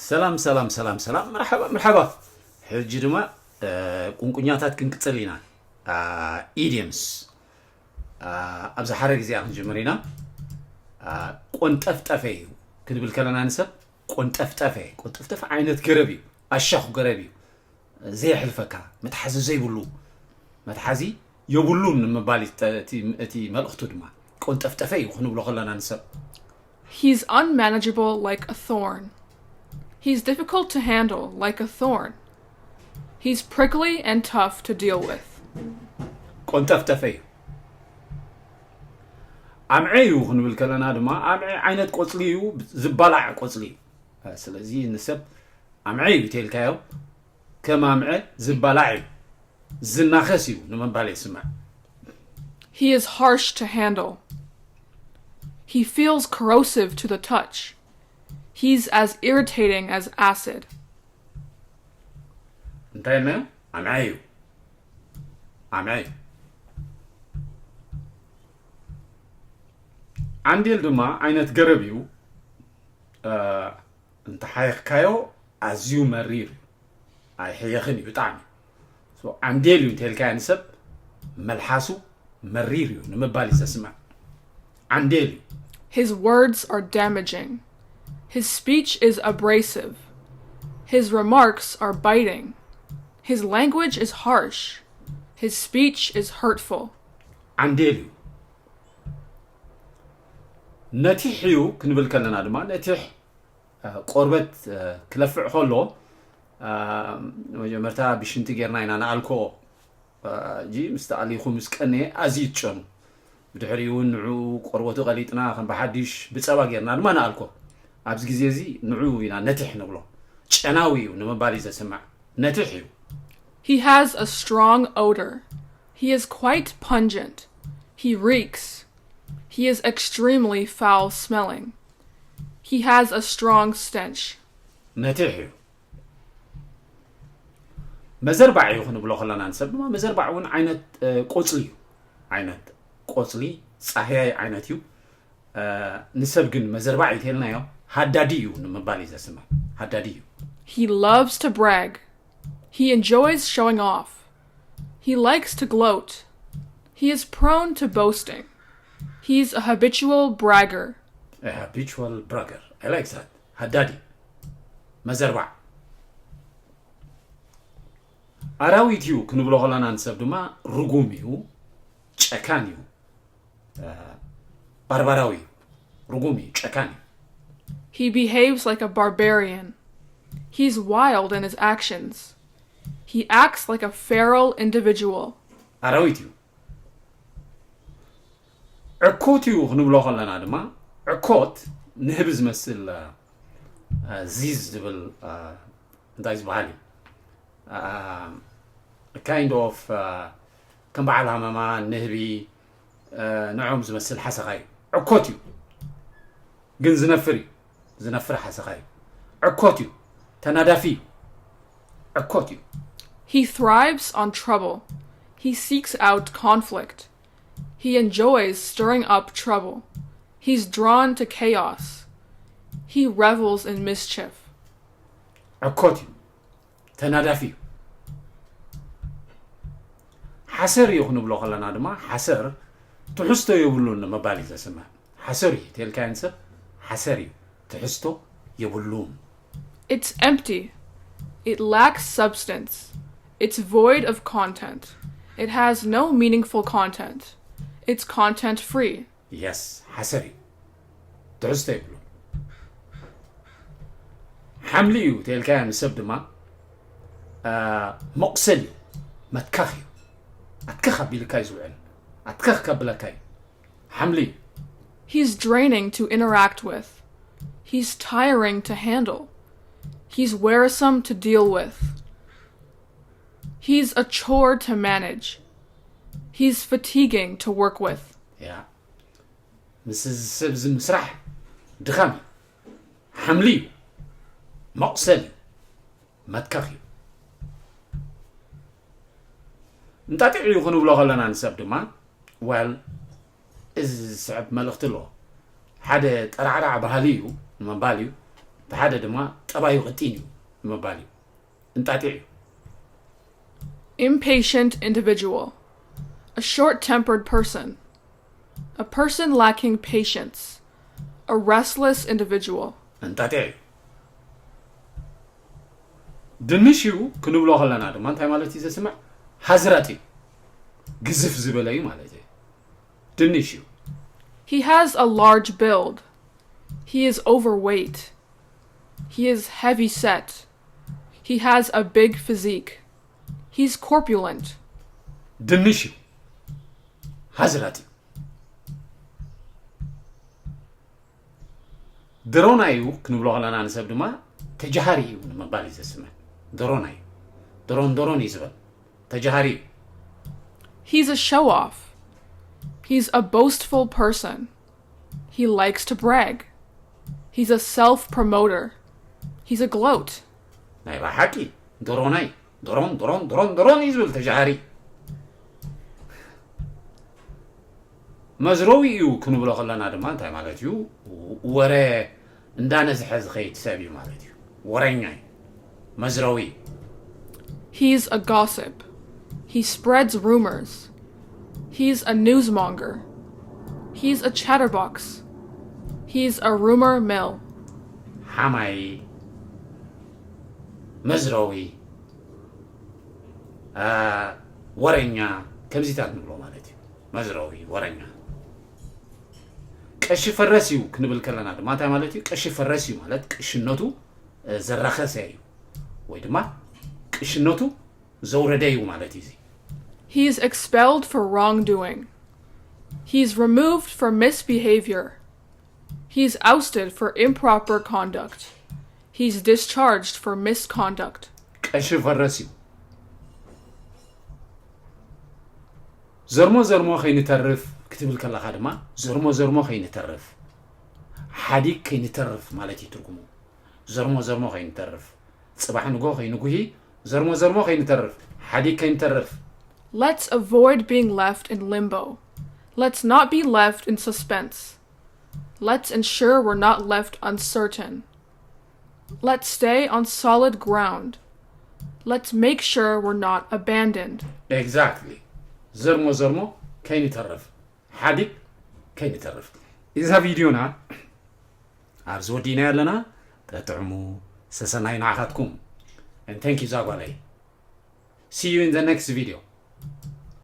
ሰላም ሰላም ሰላም ሰላም፣ መርሓባ መርሓባ። ሕጂ ድማ ቁንቁኛታት ክንቅጽል ኢና። ኢድየምስ ኣብዚ ሓደ ግዜ ክንጅምር ኢና። ቆንጠፍጠፈ እዩ ክንብል ከለና ንሰብ ቆንጠፍጠፈ፣ ቆንጠፍጠፈ ዓይነት ገረብ እዩ፣ ኣሻኹ ገረብ እዩ። ዘየሕልፈካ፣ መትሓዚ ዘይብሉ፣ መትሓዚ የብሉን ንምባል እዩ እቲ መልእኽቱ ድማ። ቆንጠፍጠፈ እዩ ክንብሎ ከለና ንሰብ። He's unmanageable like a thorn. He's difficult to handle like a thorn. He's prickly and tough to deal with. ቆንጠፍጠፈ እዩ። ኣምዐ እዩ ክንብል ከለና ድማ ኣምዐ ዓይነት ቆፅሊ እዩ፣ ዝባላዕ ቆፅሊ እዩ። ስለዚ ንሰብ ኣምዐ እዩ ተልካዮ፣ ከም ኣምዐ ዝባላዕ እዩ፣ ዝናኸስ እዩ ንምባል የስምዕ። He is harsh to handle. He feels corrosive to the touch. He's as irritating as acid. እንታይ ኢልና? ኣምዐ እዩ፣ ኣምዐ እዩ። ዓንዴል ድማ ዓይነት ገረብ እዩ። እንተሓየኽካዮ ኣዝዩ መሪር እዩ፣ ኣይሕየኽን እዩ ብጣዕሚ። ዓንዴል እዩ እንተልካዮ ንሰብ መልሓሱ መሪር እዩ ንምባል እዩ ዘስምዕ። ዓንዴል እዩ። His words are damaging. His speech is abrasive. His remarks are biting. His language is harsh. His speech is hurtful. ዓንዴል እዩ። ነቲሕ እዩ ክንብል ከለና ድማ ነቲሕ ቆርበት ክለፍዕ ከሎ መጀመርታ ብሽንቲ ጌርና ኢና ንኣልኮ። ሕጂ ምስ ተኣሊኹ ምስ ቀነየ ኣዝዩ ትጨኑ። ብድሕሪኡ እውን ንዕኡ ቆርበቱ ቀሊጥና ከም ብሓድሽ ብፀባ ጌርና ድማ ንኣልኮ። ኣብዚ ግዜ እዚ ንዑ ኢና ነቲሕ ንብሎ። ጨናዊ እዩ ንምባል እዩ ዘስምዕ። ነቲሕ እዩ። He has a strong odor. He is quite pungent. He reeks. He is extremely foul smelling. He has a strong stench. ነቲሕ እዩ። መዘርባዕ እዩ ክንብሎ ከለና ንሰብ ድማ መዘርባዕ እውን ዓይነት ቆፅሊ እዩ። ዓይነት ቆፅሊ ፃህያይ ዓይነት እዩ። ንሰብ ግን መዘርባዕ እዩ ተልናዮ ሃዳዲ እዩ ንምባል እዩ ዘስምዕ። ሃዳዲ እዩ። He loves to brag. He enjoys showing off. He likes to gloat. He is prone to boasting. He's a habitual bragger. A habitual bragger. I like that. ሃዳዲ፣ መዘርባዕ። ኣራዊት እዩ ክንብሎ ከለና ንሰብ ድማ ርጉም እዩ፣ ጨካን እዩ፣ ባርባራዊ እዩ፣ ርጉም እዩ፣ ጨካን እዩ። He behaves like a barbarian. He's wild in his actions. He acts like a feral individual. ኣራዊት እዩ። ዕኮት እዩ ክንብሎ ከለና ድማ ዕኮት ንህቢ ዝመስል ዚዝ ዝብል እንታይ ዝበሃል እዩ፣ kind of ከም በዓል ሃመማ፣ ንህቢ፣ ንዖም ዝመስል ሓሰኻ እዩ። ዕኮት እዩ ግን ዝነፍር እዩ። ዝነፍር ሓሰኻ እዩ። ዕኮት እዩ። ተናዳፊ እዩ። ዕኮት እዩ። He thrives on trouble. He seeks out conflict. He enjoys stirring up trouble. He's drawn to chaos. He revels in mischief. ዕኮት እዩ። ተናዳፊ እዩ። ሓሰር እዩ ክንብሎ ከለና ድማ ሓሰር ትሕዝቶ የብሉን ንምባል እዩ ዘስምዕ። ሓሰር እዩ ተልካዮ ንሰብ ሓሰር እዩ፣ ትሕዝቶ የብሉን። It's empty. It lacks substance. It's void of content. It has no meaningful content. It's content free. Yes, ሓሰር እዩ፣ ትሕዝቶ የብሉን። ሓምሊ እዩ ተልካዮ ንሰብ ድማ መቑሰል እዩ፣ መትካኽ እዩ። ኣትከኽ ኣቢልካ እዩ ዝውዕል፣ ኣትከኽ ከብለካ እዩ። ሓምሊ እዩ። He's draining to interact with. He's tiring to handle. He's wearisome to deal with. He's a chore to manage. He's fatiguing to work with. ያ ምስ እዚ ሰብ እዚ ምስራሕ ድኻም እዩ፣ ሓምሊ እዩ፣ መቑሰል እዩ፣ መትከኽ እዩ። እንጣጢዕ እዩ ክንብሎ ከለና ንሰብ ድማ well እዚ ዝስዕብ መልእኽቲ ኣለዎ። ሓደ ጠራዕራዕ ባህሊ እዩ ንምባል እዩ። እቲ ሓደ ድማ ጠባዩ ቅጢን እዩ ንምባል እዩ። እንጣጢዕ እዩ። Impatient individual. A short tempered person. A person lacking patience. A restless individual. እንጣጢዕ እዩ። ድንሽ እዩ ክንብሎ ከለና ድማ እንታይ ማለት እዩ ዘስምዕ? ሃዝራጥ እዩ። ግዝፍ ዝበለ እዩ ማለት እዩ። ድንሽ እዩ። He has a large build. He is overweight. He is heavy set. He has a big physique. He's corpulent. ድንሽ እዩ። ሃዝራጥ እዩ። ድሮና እዩ ክንብሎ ከለና ንሰብ ድማ ተጃሃሪ እዩ ንምባል እዩ ዘስምዕ። ድሮና እዩ። ድሮን ድሮን እዩ ዝበል። ተጃሃሪ እዩ። He's a show off. He's a boastful person. He likes to brag. He's a self promoter. He's a gloat. ናይ ብሓቂ ድሮናይ ድሮን ድሮን ድሮን ድሮን እዩ ዝብል ተጃሃሪ። መዝረዊ እዩ ክንብሎ ከለና ድማ እንታይ ማለት እዩ? ወረ እንዳነዝሐ ዝኸይድ ሰብ እዩ ማለት እዩ። ወረኛ እዩ። መዝረዊ እዩ። He's a gossip. He spreads rumors. He's a newsmonger. He's a chatterbox. He's a rumor mill. ሓማይ፣ መዝረዊ፣ አ፣ ወረኛ ከምዚታት ንብሎ ማለት እዩ። መዝረዊ፣ ወረኛ። ቀሺ ፈረስ እዩ ክንብል ከለና ድማ እንታይ ማለት እዩ? ቀሺ ፈረስ እዩ ማለት ቅሽነቱ እ፣ ዘራኸሰ እዩ ወይ ድማ ቅሽነቱ ዘውረደ እዩ ማለት እዩ። እዚ He's expelled for wrongdoing. He's removed for misbehavior. He's ousted for improper conduct. He's discharged for misconduct. ቀሺ ፈረስ እዩ። ዘርሞ ዘርሞ ከይንተርፍ ክትብል ከለኻ ድማ ዘርሞ ዘርሞ ከይንተርፍ፣ ሓዲግ ከይንተርፍ ማለት እዩ ትርጉሙ። ዘርሞ ዘርሞ ከይንተርፍ፣ ጽባሕ ንጎ ከይንጉሂ፣ ዘርሞ ዘርሞ ከይንተርፍ፣ ሓዲግ ከይንተርፍ። Let's avoid being left in limbo. Let's not be left in suspense. Let's ensure we're not left uncertain. Let's stay on solid ground. Let's make sure we're not abandoned. Exactly. ዘርሞ ዘርሞ ከይንተርፍ፣ ሓዲግ ከይንተርፍ። እዛ ቪድዮና ኣብዚ ወዲእና ኣለና። ጥዕሙ ሰሰናይ ንዓኻትኩም። And thank you ዛጓለይ። See you in the next video.